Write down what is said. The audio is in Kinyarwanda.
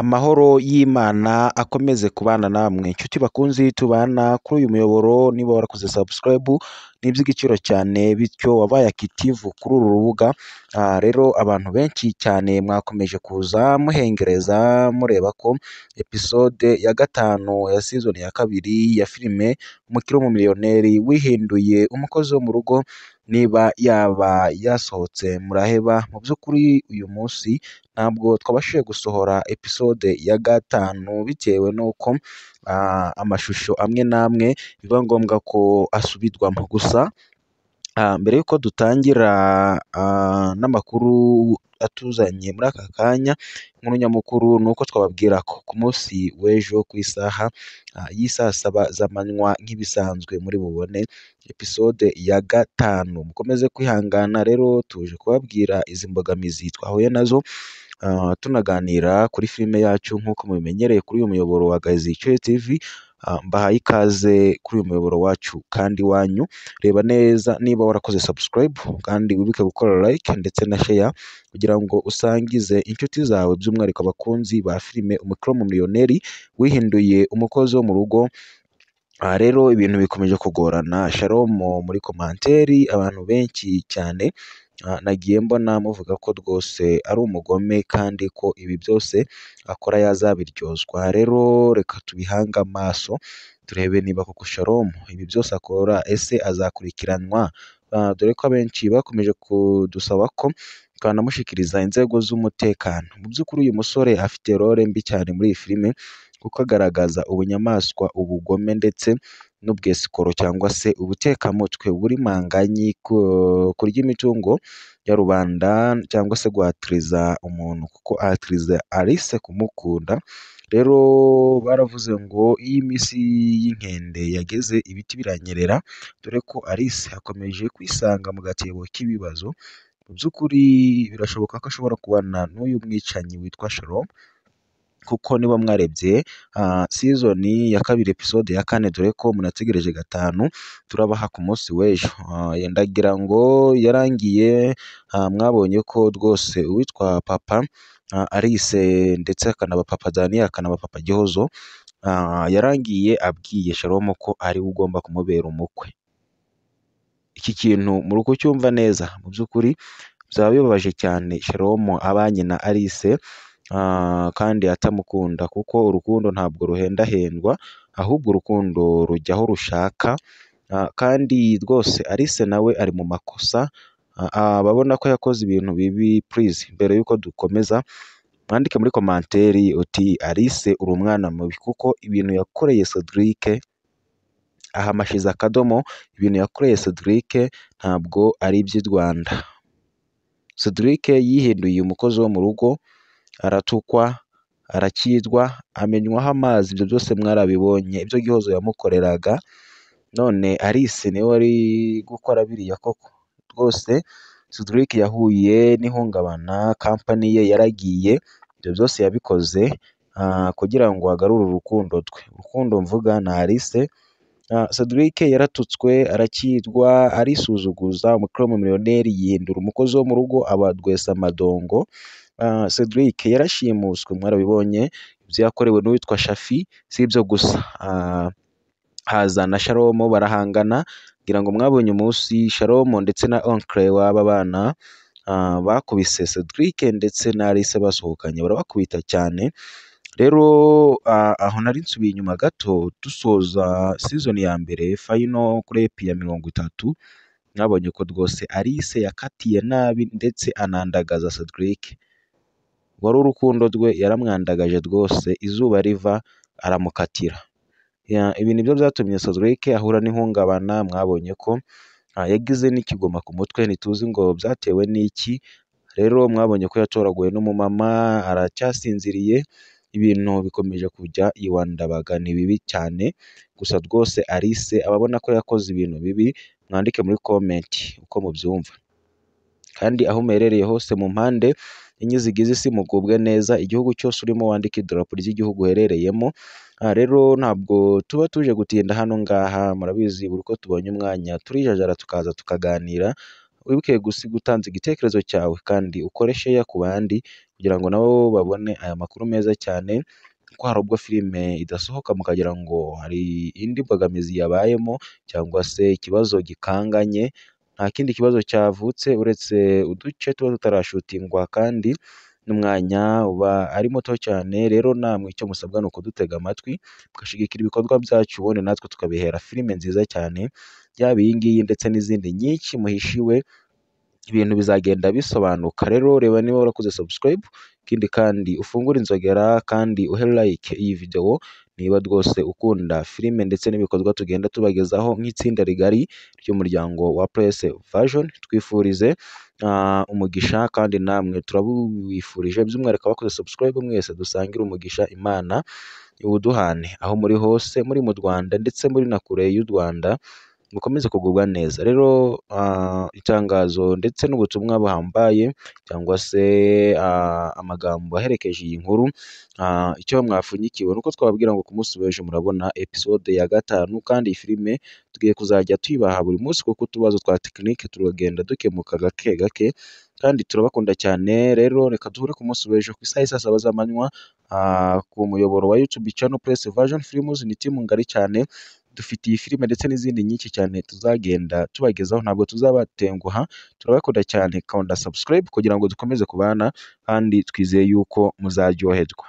Amahoro y'Imana akomeze kubana namwe nshuti bakunzi tubana kuri uyu muyoboro. Niba warakoze subscribe ni iby'igiciro cyane, bityo wabaye active kuri uru rubuga. Rero abantu benshi cyane mwakomeje kuza muhengereza mureba ko episode ya 5 ya season ya 2 ya filime Umukire w'Umumiliyoneri wihinduye umukozi wo mu rugo niba yaba yasohotse muraheba. Mu by'ukuri uyu munsi ntabwo twabashije gusohora episode ya 5 bitewe n'uko amashusho amwe n'amwe biba ngombwa ko asubirwamo. Gusa mbere y'uko dutangira n'amakuru atuzanye muri aka kanya, inkuru nyamukuru ni uko twababwira ko ku munsi w'ejo ku isaha y'isaa 7 z'amanywa nk'ibisanzwe muri bubone episode ya 5. Mukomeze kwihangana rero, tuje kubabwira izi mbogamizi twahuye nazo, tunaganira kuri filime yacu nk'uko mubimenyereye kuri uyu muyoboro wa Gazi TV. Mbahaye ikaze kuri uyu muyoboro wacu kandi wanyu. Reba neza niba warakoze subscribe kandi wibuke gukora like ndetse na share kugira ngo usangize inshuti zawe, by'umwihariko abakunzi ba filime Umukire w'Umumiliyoneri wihinduye umukozi wo mu rugo. Rero ibintu bikomeje kugorana. Shalom muri komanteri abantu benshi cyane nagiye mbona muvuga ko rwose ari umugome kandi ko ibi byose akora yazabiryozwa. Rero reka tubihange amaso turebe niba koko Shalom ibi byose akora ese azakurikiranwa, dore ko abenshi bakomeje kudusaba ko twanamushyikiriza inzego z'umutekano. Mu by'ukuri uyu musore afite role mbi cyane muri iyi filime kuko agaragaza ubunyamaswa, ubugome ndetse n'ubwesikoro cyangwa se ubutekamutwe buri manganyi, kurya imitungo ya rubanda cyangwa se guhatiriza umuntu kuko ahatiriza Alice kumukunda. Rero baravuze ngo iyo iminsi y'inkende yageze ibiti biranyerera, dore ko Alice akomeje kwisanga mu gatebo k'ibibazo. Mu by'ukuri birashoboka ko ashobora kubana n'uyu mwicanyi witwa Shalom, kuko niba mwarebye season ya 2 episode ya 4, dore ko munategereje 5 turabaha ku munsi w'ejo. Ndagira ngo yarangiye, mwabonye ko rwose uwitwa papa Alice ndetse akanaba papa Daniel akanaba papa Gihozo, yarangiye abwiye Shalom ko ari we ugomba kumubera umukwe. Iki kintu muri kucyumva neza, mu by'ukuri byaba bibabaje cyane Shalom abanye na Alice kandi atamukunda, kuko urukundo ntabwo ruhendahendwa, ahubwo urukundo rujya aho rushaka. Kandi rwose Alice nawe ari mu makosa, ababona ko yakoze ibintu bibi. Please mbere y'uko dukomeza mwandike muri komanteri uti Alice uri umwana mubi, kuko ibintu yakoreye Cedric ahamashize akadomo. Ibintu yakoreye Cedric ntabwo ari iby'i Rwanda. Cedric yihinduye umukozi wo mu rugo, aratukwa, arakirwa, amenywaho amazi, ibyo byose mwarabibonye ibyo Gihozo yamukoreraga. None Alice niwe wari gukora biriya koko? Rwose Cedric yahuye n'ihungabana, kampani ye yaragiye, ibyo byose yabikoze kugira ngo agarure urukundo rwe. Urukundo mvuga ni Alice. Cedric yaratutswe, arakirwa, arisuzuguza, Umukire w'Umumiliyoneri yihindura umukozi wo mu rugo, aba Rwesamadongo. Cedric yarashimuswe, mwarabibonye ibyo yakorewe n'uwitwa Shafi. Si ibyo gusa, haza na Shalom barahangana, ngira ngo mwabonye umunsi Shalom ndetse na oncle w'aba bana bakubise Cedric ndetse na Alice basohokanye, barabakubita cyane. Rero aho nari nsubiye inyuma gato, dusoza season ya 1 final kuri epi ya 30, mwabonye ko rwose Alice yakatiye nabi ndetse anandagaza Cedric wari urukundo rwe, yaramwandagaje rwose, izuba riva aramukatira. Ibi nibyo byatumye Cedric ahura n'ihungabana, mwabonye ko yagize n'ikigoma ku mutwe, ntituzi ngo byatewe n'iki. Rero mwabonye ko yatoraguwe n'umumama, aracyasinziriye, ibintu bikomeje kujya iwandabaga, ni bibi cyane. Gusa rwose Alice ababona ko yakoze ibintu bibi, mwandike muri comment uko mubyumva, kandi aho muherereye hose mu mpande enye zigize isi mugubwe neza, igihugu cyose urimo wandike idarapo ry'igihugu uherereyemo. Rero ntabwo tuba tuje gutinda hano ngaha, murabizi buri uko tubonye umwanya turijajara tukaza tukaganira. Wibuke gusiga utanze igitekerezo cyawe kandi ukore share ku bandi kugira ngo nabo babone aya makuru meza cyane, kuko hari ubwo filime idasohoka mukagira ngo hari indi mbogamizi yabayemo cyangwa se ikibazo gikanganye. Nta kindi kibazo cyavutse uretse uduce tuba tutarashutingwa kandi n'umwanya uba ari muto cyane. Rero namwe icyo musabwa ni ukudutega amatwi mugashigikira ibikorwa byacu, ubundi natwe tukabihera filime nziza cyane, yaba iyi ngiyi ndetse n'izindi nyinshi muhishiwe, ibintu bizagenda bisobanuka. Rero reba niba warakoze subscribe, ikindi kandi ufungure inzogera kandi uhe like iyi video niba rwose ukunda filime ndetse n'ibikorwa tugenda tubagezaho nk'itsinda rigari ry'umuryango wa Press Version. Twifurize umugisha kandi namwe turabifurije, by'umwihariko abakoze subscribe mwese dusangire umugisha, Imana iwuduhane aho muri hose, muri mu Rwanda ndetse muri na kure y'u Rwanda, mukomeze kugubwa neza. Rero itangazo ndetse n'ubutumwa buhambaye cyangwa se amagambo aherekeje iyi nkuru, icyo mwapfunyikiwe nuko twababwira ngo ku munsi w'ejo murabona episode ya 5, kandi iyi filime tugiye kuzajya tuyibaha buri munsi kuko utubazo twa tekinike turagenda dukemuka gake gake, kandi turabakunda cyane. Rero reka duhure ku munsi w'ejo ku isaha y'i saa 7 z'amanywa ku muyoboro wa YouTube channel Press Version Films. Ni timu ngari cyane, dufite iyi filime ndetse n'izindi nyinshi cyane tuzagenda tubagezaho, ntabwo tuzabatenguha. Turabakunda cyane, kanda subscribe kugira ngo dukomeze kubana kandi twizeye yuko muzaryoherwa.